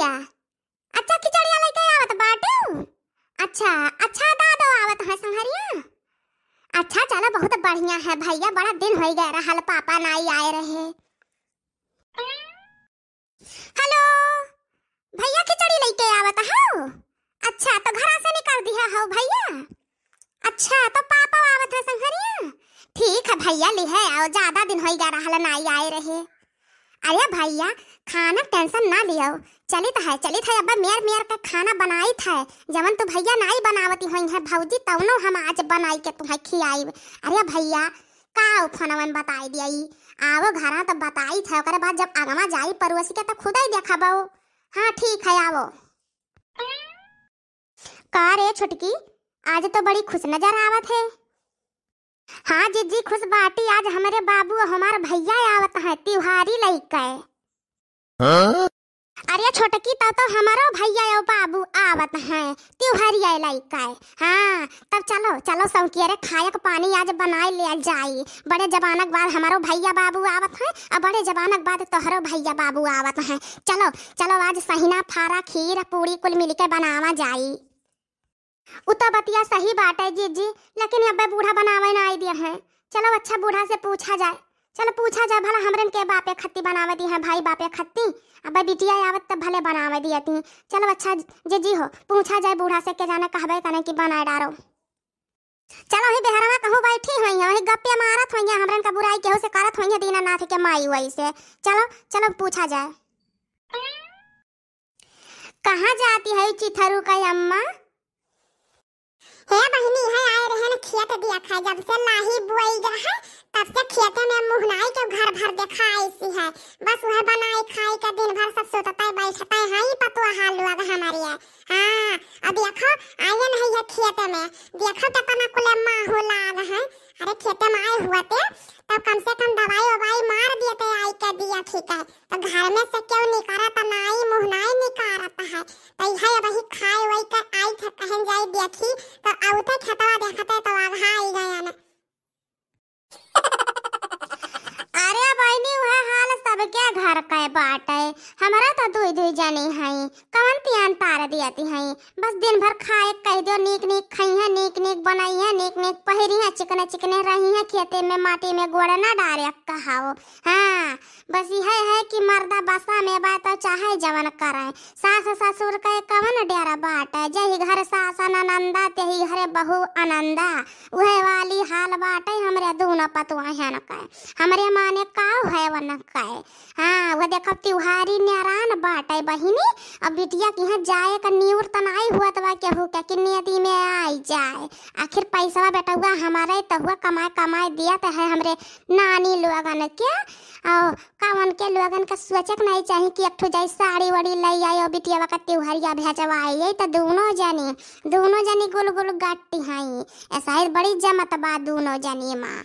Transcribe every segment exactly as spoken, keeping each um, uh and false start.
बेटा? अच्छा, खिचड़िया लइके आवत बाटू? अच्छा, अच्छा, दादो आवत है संहरिया? अच्छा, चलो, बहुत बढ़िया है भइया, बड़ा दिन होइ गए रहल, पापा नाई आए रहे। हेलो, भइया खिचड़ी लइके आवत हौ? अच्छा, तो घरा से निकाल दिया हौ भइया? अच्छा, तो पापा आवत है संहरिया? ठीक है भइया, लिहे आओ, ज्यादा दिन होइ गए रहल नाई आए रहे। अरे भइया, खाना tension ना लियो, चलित है, चलित है, अब मेर मेर के खाना बनाइत है, जवन तू भइया नाई बनावती होइहैं भौजी, तवनो हम आज बनाई के तुहैं खियाइब। अरे भइया, का उ फोनवा में बताई दिया, आवो घरा तो बताइत है, ओकरे बाद जब आगवा जाई पड़ोसी के तो खुदै देखबो। हाँ ठीक है, आवो। का रे छोटकी, आज तो बड़ी खुश नजर आवत है। हाँ जिज्जी, खुश बाटी, आज हमरे बाबू और हमार भइया आवत हैं त्योहारी लइके। हाँ? अरे छोटकी, तब तो हमरो भइया और बाबू आवत हैं त्योहारी लइके। हाँ, तब चलो, चलो सौकिया रे, खायक पानी आज बनाए ले जाई। बड़े जमानक बाद हमरो भइया बाबू आवत हैं, और बड़े जमानक बाद तोहरो भइया बाबू आवत हैं। चलो, चलो, आज सहिना, फारा, खीर, पूड़ी कुल मिलके बनावा जाई। उ तो बतिया सही बाटे जिज्जी, लेकिन अबे बूढ़ा बनावे ना आई दिया है। चलो अच्छा, बूढ़ा से पूछा जाए, चलो पूछा जाए भला हमरन के बापे खत्ती बनावे दी है, भाई बापे खत्ती। अबे बिटिया आवत तब भले बनावे दिया थी। चलो अच्छा जिज्जी हो, पूछा जाए बूढ़ा से, के जाने कहबे कने कि बनाए डारो। चलो, वही बेहरवा कहूँ बैठी होइहैं, वही गप्पे मारत होइहैं, हमरन का बुराई केहू से करत होइहैं दीनानाथ के माई वही से। चलो, चलो पूछा जाए। कहाँ जाती है चिथरू का अम्मा? हे बहिनी, है आए रहे न खेत दिया खाए, जब से लाही बुआई गया है, तब से खेते में मुहनाई के घर भर देखा ऐसी है। बस वह बनाई खाई के दिन भर सब सोतते बैठते हैं, ई पतुआ हाल लोग हमारी है। हाँ, अब देखो, आए नहीं है खेत में, देखो कितना कुले माहौल लाग है। अरे खेते में आए हुआ ते, तब कम से कम दवाई ववाई मार दिए ते आई के दिया ठीक है। तो घर में से केहू निकारत नाई, मुहनाई निकारत है। तो यह वही खाए वही के आई थे, कहन जाई देखी, तो औते खेतवा देखते तो आघा आई गयन। अरे बहिनी, वह हाल सबके घर के बाटे। हमरा तो दुई दुई जनी हई, कवन तियान तार दियती हई। बस दिन भर खाए कह दियो, नीक नीक खइहैं, नीक नीक बनइहैं, नीक नीक पहिरिहैं, चिकने चिकने रहिहैं, खेते में माटी में गोड़ ना डारे कहाओ। हाँ, बस यह है कि मर्दा बसा में बा तो चाहे जवन करे। सास ससुर के कवन डेरा बाटे, जही घर सास ननंदा, तही घरे बहू आनंदा। उहे वाली हाल बाटे हमरे दूनो पतुआहन के। हमरे माने का है वन के। हाँ, वो देखो त्योहारी निरान बाटे बहिनी। अब बिटिया के यहाँ जाए का नियुर त नाई हुआ त बा केहू के कि नियति में आई जाए। आखिर पैसवा बेटउआ हमारे तहुआ कमाए कमाए दिया त है हमरे नानी लोगन के। और का उनके लोगन का सोचे के नहीं चाही कि एक ठो जाई साड़ी वाड़ी ले आई और बिटिया का त्योहरिया भेजवाई, यही तो दोनों जनी, दोनों जनी गुल गुल गट्टी हई। ऐसा ही बड़ी जमत बा दोनों जनी माँ।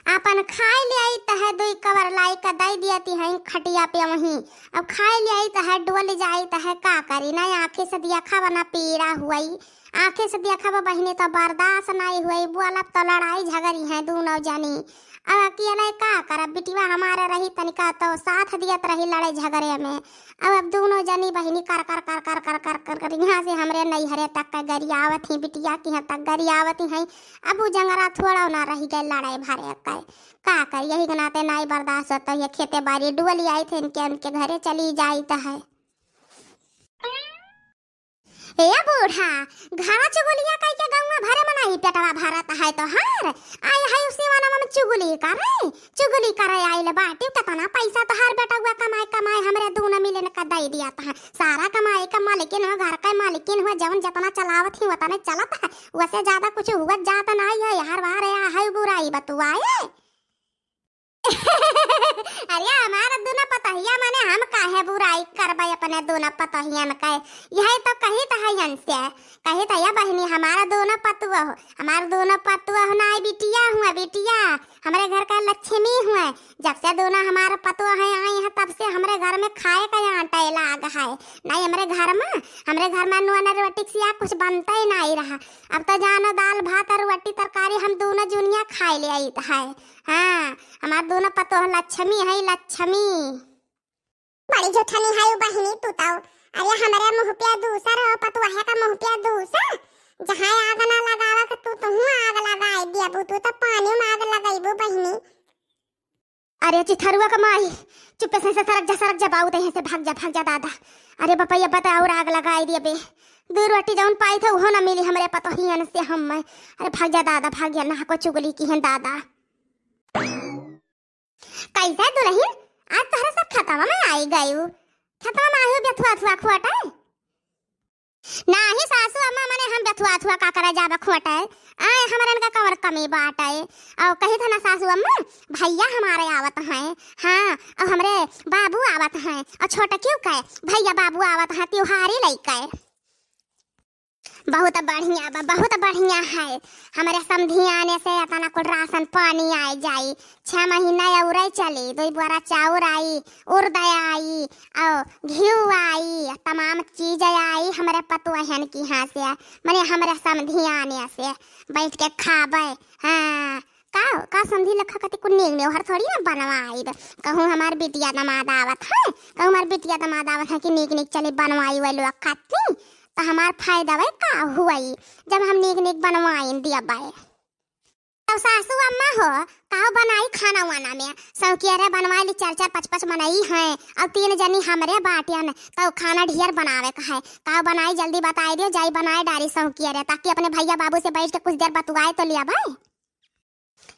आपन खाए ले आई त है, दुई कवर लाई का दई दियती है खटिया पे वहीं। अब खाए ले आई त है, डोल जाई त है, का करी ना, आँखें से देखा बना पीड़ा हुई, आँखें से देखा बा बहिनी तो बर्दाश्त नहीं हुई, बोलब तो लड़ाई झगड़ी है दोनों जनी। अब अकेले का करब, बिटिया हमारे रही तनिका तो साथ दियत रही लड़े झगड़े में। अब, अब दोनों जनी बहिनी कर कर कर कर कर कर कर कर यहाँ से हमरे नैहरे तक का गरियावत ही, बिटिया के यहाँ तक गरियावत ही। अब उ जंगरा थोड़ा ना रह गए लड़ाई भरे के। का कर, यही के नाते नाई बर्दाश्त होता है, खेते बारी डुअली आई थे इनके, उनके घरे चली जाइत है। ए बूढ़ा, घरा चुगलिया कई के गौवा भरे में नहीं पेटवा भरत है तोहार। आए है उसी वनवा में चुगली करे, चुगली करे आइल बाटी। कितना पैसा तोहार बेटवा कमाए कमाए हमरे दूनो मिलन का दे दिया तहा। सारा कमाए का मालिकिन हो, घर का मालिकिन हो, जवन जितना चलावत ही उतने चलत है, वसे ज्यादा कुछ हुआ जात नहीं है। यार वाह रे, आ है बुराई बतुआए। अरे हमार दूनो पतोहिया माने हम काहे बुराई करबै अपने दूनो पतोहियन के। यही तो कही तो है इनसे, कही तो या बहिनी हमार दूनो पतुआ हो, हमार दूनो पतुआ हो ना बिटिया हुआ बिटिया, हमरे घर का लक्ष्मी हुआ। जब से दूनो हमार पतुआ है आई है तब से हमरे घर में खाए का आटे लाग है। नहीं हमरे घर में, हमरे घर में नून रोटी के सिवा कुछ बनता ही नहीं रहा। अब तो जानो दाल भात और रोटी तरकारी हम दूनो जुनिया खाए ले आई है। हाँ, हमार दूनो पतोह लक्ष्मी है, लक्ष्मी। बड़ी झूठनी है उ बहिनी तू तो। अरे हमरे मुँह पे दूसर हो, पतोहे का मुँह पे दूसर। जहाँ आग ना लगावा के तू, तुहूँ आग लगाए दियाबू, तू तो पानी में आग लगइबू बहिनी। अरे चिथरुआ का माई, चुप्पे से, से सरक जा, सरक जा बाऊ, तहीं से भाग जा, भाग जा दादा। अरे बपैया बता और आग लगाए दियाबे। दू रोटी जौन पाई थे उहो ना मिली हमरे पतोहियन से हम। अरे भाग जा दादा, भाग जा, ना को चुगली किहेन दादा। कैसे दुलहिन, आज तोहरे सब खेतवा में आई गयू? खेतवा में आयु बेथुआ थुआ खोटे? नाही सासू अम्मा, मने हम बेथुआ थुआ का करे जाबे खोटे? आए हमरन का कमर कमी बाटे। और कही था ना सासू अम्मा, भैया हमारे आवत हैं, हाँ, और हमरे बाबू आवत हैं, और छोटकियो के भैया बाबू आवत हैं त्योहारी लइके। बहुत बढ़िया बा, बहुत बढ़िया है। हमरे समधियाने से इतना कुल राशन पानी आए जाई, छह महीना औरे चली, दो बोरा चाउर आई, उर्द आई, और घिउ आई, तमाम चीज आई हमरे पतोहन की यहाँ से, मने हमरे समधियाने से बैठ के खाबे। हाँ, का, का समधी लखा कति कुल नीक नेवहर थोड़ी ना बनवाइब। कहूँ हमार बिटिया दमाद आवत है, कहूँ हमार बिटिया दमाद आवत है कि नीक नीक चली बनवाई वही लोग खाती, तो हमार फायदा वही का हुई जब हम नीक नीक बनवाइन दिया बाए। तो सासू अम्मा हो, काव बनाई खाना वाना में? सौकियरे बनवाई ली, चार चार पाँच पाँच मनई हैं, और तीन जनी हमरे बाटियन, तो खाना ढेर बनावे का है। काव बनाई, जल्दी बताई दियो, जाई बनाए डारी सौकियरे, ताकि अपने भैया बाबू से बैठ के कुछ देर बतुआए तो लिया भाई।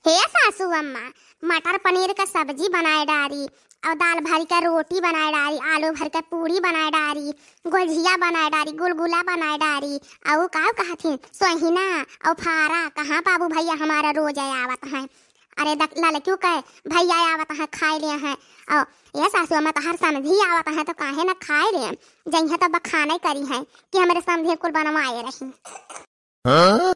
हे सासू अम्मा, मटर पनीर का सब्जी बनाए डारी, और दाल भर के रोटी बनाए डारी, आलू भर के पूरी बनाए डारी, गोझिया बनाए डारी, गुलगुला बनाए डारी, और का कहथिन, सोहिना और फारा, कहाँ बाबू भैया हमारा रोज आवत हैं। अरे देख, ललकियो के भैया आवत हैं, खाए ले हैं। और ये सासू अम्मा, तोहार समधी आवत हैं तो काहे ना खाए ले, जइहे तो बखाने करी हैं कि हमरे समधी कुल बनवाए रही। हाँ?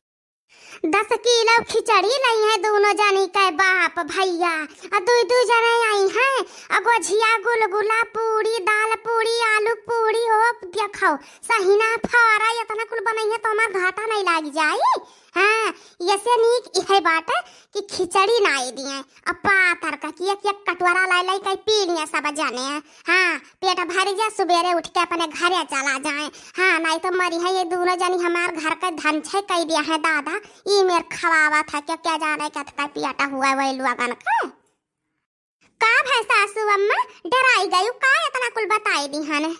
दस किलो खिचड़ी लई है दोनों जनी के बाप भैया, आ दुई दुई जने आई हैं, आ गोझिया, गुलगुला, पूरी, दाल पूरी, आलू पूरी, हो देखो, सहिना, फरा, इतना कुल बनई है तो हमार घाटा नहीं लाग जाई। हाँ, ये से नीक इहे बाटे कि खिचड़ी नाई दिए, अब पातर का कि एक एक कटोरा लाई लाई कई पी लिए सब जने। हाँ, पेट भर जा, सुबेरे उठ के अपने घरे चला जाए। हाँ, नहीं तो मरी है ये दोनों जनी, हमार घर का धन छे कई दिया है दादा, ई मेर खवावत है, क्या, क्या जाने कतका पियाटा हुआ वही लोगन का। का भै सासू अम्मा, डराई गयू का, इतना कुल बताई दिहन?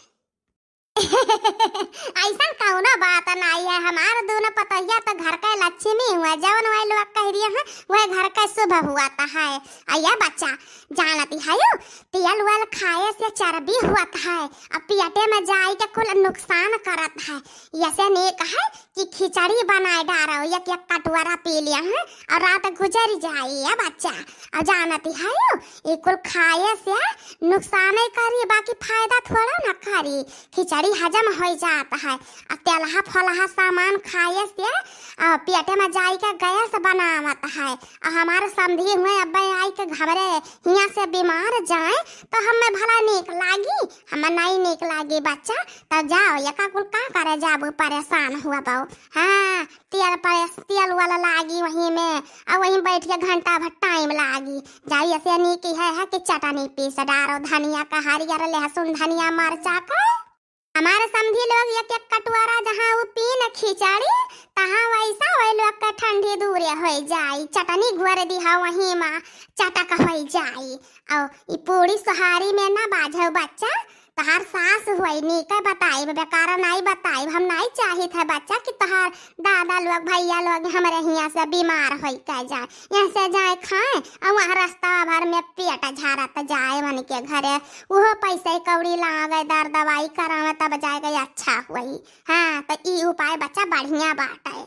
ऐसन कौनो बात नाई है, हमार दोनों पतोहिया तो घर के लक्ष्मी हुआ, जवन वही लोग कह रही है, वह घर के शुभ हुआ तो है। आ ये बच्चा, जानती है यू, तेल वेल खाए से चर्बी होत है, अब पेटे में जाए के कुल नुकसान करत है। ऐसे नीक है कि खिचड़ी बनाए डारो, एक एक कटोरा पी लिया है और रात गुजर जाई। ये बच्चा, और जानती है यू, ये कुल खाए से नुकसान ही करी, बाकी फायदा थोड़ा ना करी। खिचड़ी हजम हो जात है, आ तेलहा फलहा सामान खाए से, आ, पेटे में जाई के गैस बनावत है। आ हमार समधी हुए अब्बे आई के हमरे हियाँ से बीमार जाए तो हमें भला नीक लागी? हमें नहीं नीक लागी बच्चा। तो जाओ, ये का कुल का करे जाबू, परेशान हुआ बाऊ। हाँ, तेल परेस, तेल वाला लागी वहीं में, आ वहीं बैठ के घंटा भर टाइम लागी। जाओ, ऐसे नीक है, है कि चटनी पीस डारो, धनिया का हरियर, लहसुन, धनिया, मरचा का। हमारे समधी लोग एक एक कटोरा जहाँ उ पीन खिचड़ी, तहाँ वैसा वही लोग के ठंडी दूरे हो जाई। चटनी घोर दिहा वहीं मा चटक हो जाई। और ई पूरी सोहारी में ना बाझो बच्चा, तोहार सास होई नीके बताइब, बेकार नाई बताइब। हम नाई चाहित है बच्चा कि तोहार दादा लोग, भैया लोग हमरे हियाँ से बीमार होई के जाए, यहाँ से जाए खाए और वहाँ रास्ता भर में पेट झारत जाए मन के घरे, उहो पैसे कौड़ी लावे, दर दवाई करावे, तब जाए के अच्छा होई। हाँ, तो ई उपाय बच्चा बढ़िया बाटे।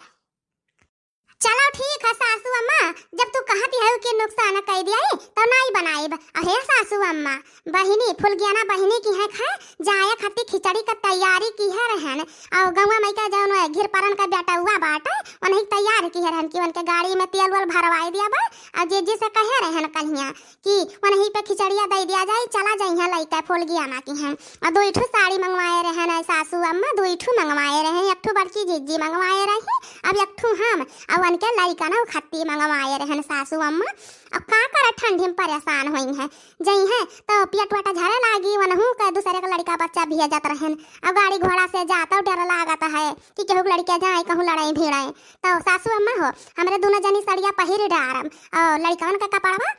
चलो ठीक है सासू अम्मा, जब तू कहती है कि नुकसान कह दिया है, तो नाई बनाइब। अहे सासू अम्मा, बहिनी, फुलगियाना बहिनी की है खाए, जाए खातिर खिचड़ी का तैयारी की है रहन। और गौवा माई का जौन है, घिरपरन का बेटउआ बाटे, उन्हीं तैयार की है रहन कि उनके गाड़ी में तेल वेल भरवाई दिया बा। और जीजी से कहे रहन कहिया कि उन्हीं पे खिचड़िया दे दिया जाए, चला जाइए लइका फुलगियाना की हैं। और दो ठो साड़ी मंगवाए रहन सासू अम्मा, दो ठो मंगवाए रहन, एक ठो बड़की जीजी मंगवाए रही, अब एक ठो हम। और उनके लड़िकनउ खत्ती मंगवाए रहन सासू अम्मा। अब का करे, ठंडी में परेशान होइहैं, जइहैं तो पेट वेट झरे लागी, वनहू के दूसरे के लड़िका बच्चा भेजत रहन। अब गाड़ी घोड़ा से जातउ डर लागत है कि केहू के लड़िका जाए कहूँ लड़ाई भिड़ाए। तो सासू अम्मा हो, हमरे दुनो जनी सड़िया पहिर डारम और लड़िकवन के कपड़वा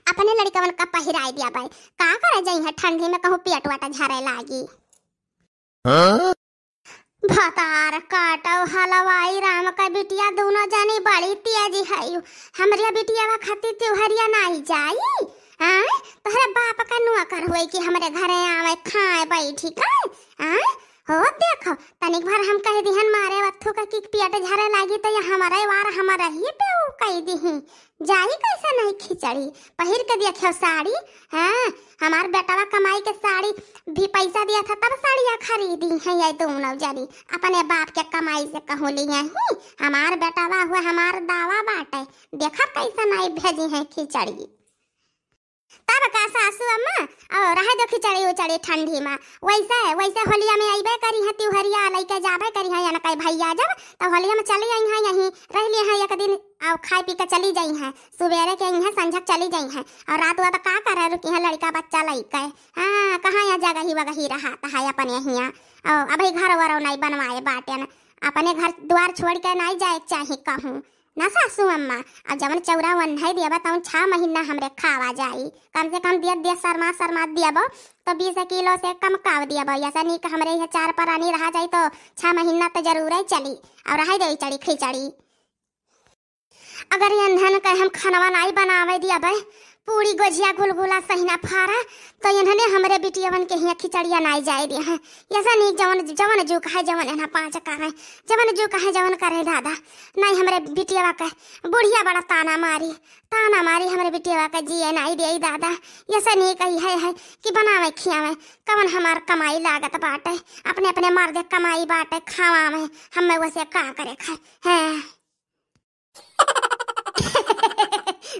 अपने लड़िकवन का पहिराए दियाबै। का करे जइहैं ठंडी में कहूँ पेट वेट झरे लागी। हाँ? भतार काटउ हलवाई राम का बिटिया, दुनो जनी बड़ी तेज हइउ। हमरे बिटिया खातिर तिवहरिया नाई जाई? आय, तोहरे बाप का नौकर होई कि हमरे घरे आवे, खाए बैठी का? आय, हो देखो, तनिक भर हम कह दिहन मारे वत्थू का कि पेट झरे लागी तो ये हमरे वार हमरे ही पे ऊ कह दिही। जाई कैसे नहीं खिचड़ी? पहिर के देखियो साड़ी। हाँ, हमार बेटवा कमाई के साड़ी भी पैसा दिया था तब साड़िया खरीदी है ये दोनों जनी। अपने बाप के कमाई से कहूँ लिए ही। हमार बेटवा हुए हमार दावा बाटे, देखा कैसे नहीं भेजी है खिचड़ी। तब का सासू अम्मा, और रहे दो खिचड़ी उचड़ी ठंडी में। वैसे, वैसे होलिया में अइबे करिहैं, तिवहरिया लइके जाबे करिहैं, या न कहीं भैया जब, तब होलिया में चली अइहैं, यहीं रह लिहैं एक दिन, और खाए पी के चली जइहैं। सुबेरे के अइहैं, संझक चली जइहैं, और रात हुआ तो का करे रुकिहैं लड़िका बच्चा लइके। हाँ, कहाँ यहाँ जगही वगही रहत है अपन यहिया। और अबही घर वरौ नहीं बनवाए बाटेन, अपने घर द्वार छोड़ के नहीं जाए के चाही कहूँ। ना सासू अम्मा, अब जवन चौरा वन्है दियबा तवन छह महीना हमरे खावा जाई। कम से कम दियत दियत शर्मा शर्मा दियबो तो बीस किलो से कम काव दियबो। ऐसा नीक हमरे यह चार परानी रहा जाई तो छह महीना तो जरूर ही चली। और रहे दे चढ़ी खिचड़ी। अगर एन्हन के हम खनवा नाई बनावे दियबे, पूरी गोझिया गुलगुला सहिना फारा, तो एन्हने हमरे बिटियवन के हियाँ खिचड़िया नाई जाए दिया है। ऐसा नीक जवन, जवन जो कहे, जवन एन्हा पाँच कहे, जवन जो कहे, जवन करे दादा। नाई हमरे बिटियवा के बुढ़िया बड़ा ताना मारी, ताना मारी हमरे बिटियवा के जिए नाई दे दादा। ऐसा नीक ही है, है कि बनावे खियावे, कवन हमार कमाई लागत बाटे, अपने अपने मर्दे कमाई बाटे, खावावे, हमें वैसे का करे खाए हैं।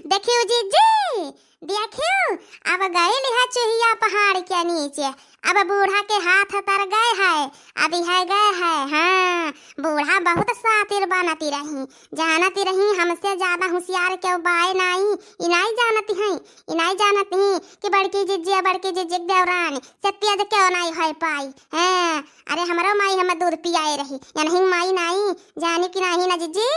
देखियो जीजी, देखियो, अब गइल है चुहिया पहाड़ के नीचे, अब बूढ़ा के हाथ तर गए है, अब यह गए है। हाँ, बूढ़ा बहुत सातिर बनती रही, जानती रही हमसे ज्यादा होशियार केहू बाय नाई, ई नाई जानती हैं, ई नाई जानती हैं कि बड़की जीजी और बड़की जीजी के देवरान से तेज केहू नाई है पाई। हाँ, अरे हमरो माई हमें दूध पियाए रही, या नहीं माई नाई, जानी कि नहीं ना जीजी?